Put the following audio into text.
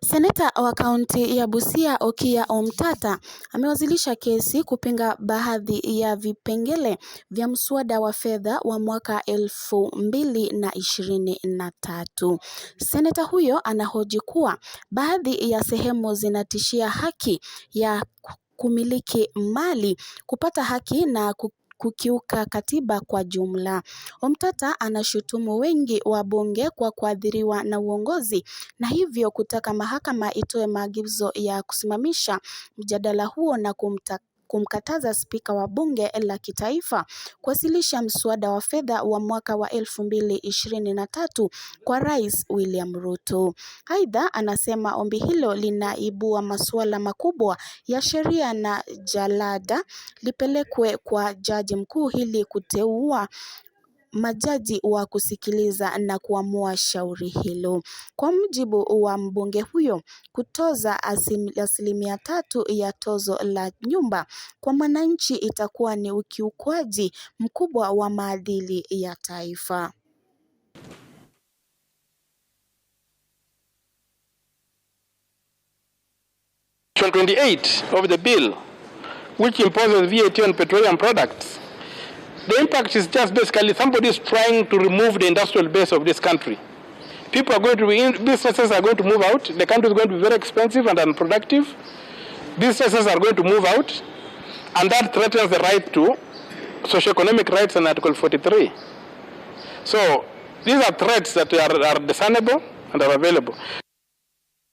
Seneta wa kaunti ya Busia Okiya Omtatah amewasilisha kesi kupinga baadhi ya vipengele vya mswada wa fedha wa mwaka 2023. Seneta huyo anahoji kuwa baadhi ya sehemu zinatishia haki ya kumiliki mali, kupata haki na kukiuka katiba kwa jumla. Omtatah anashutumu wengi wa bunge kwa kuathiriwa na uongozi na hivyo kutaka mahakama itoe maagizo ya kusimamisha mjadala huo na kumkataza spika wa bunge la kitaifa kuwasilisha mswada wa fedha wa mwaka wa 2023 kwa Rais William Ruto. Aidha, anasema ombi hilo linaibua masuala makubwa ya sheria na jalada lipelekwe kwa jaji mkuu ili kuteua majaji wa kusikiliza na kuamua shauri hilo. Kwa mujibu wa mbunge huyo, kutoza 3% ya tozo la nyumba kwa mwananchi itakuwa ni ukiukwaji mkubwa wa maadili ya taifa. Section 28 of the bill, which imposes VAT on petroleum products, the impact is just basically somebody is trying to remove the industrial base of this country. People are going to be, businesses are going to move out. The country is going to be very expensive and unproductive. Businesses are going to move out, and that threatens the right to socioeconomic rights in Article 43. So these are threats that are discernible and are available.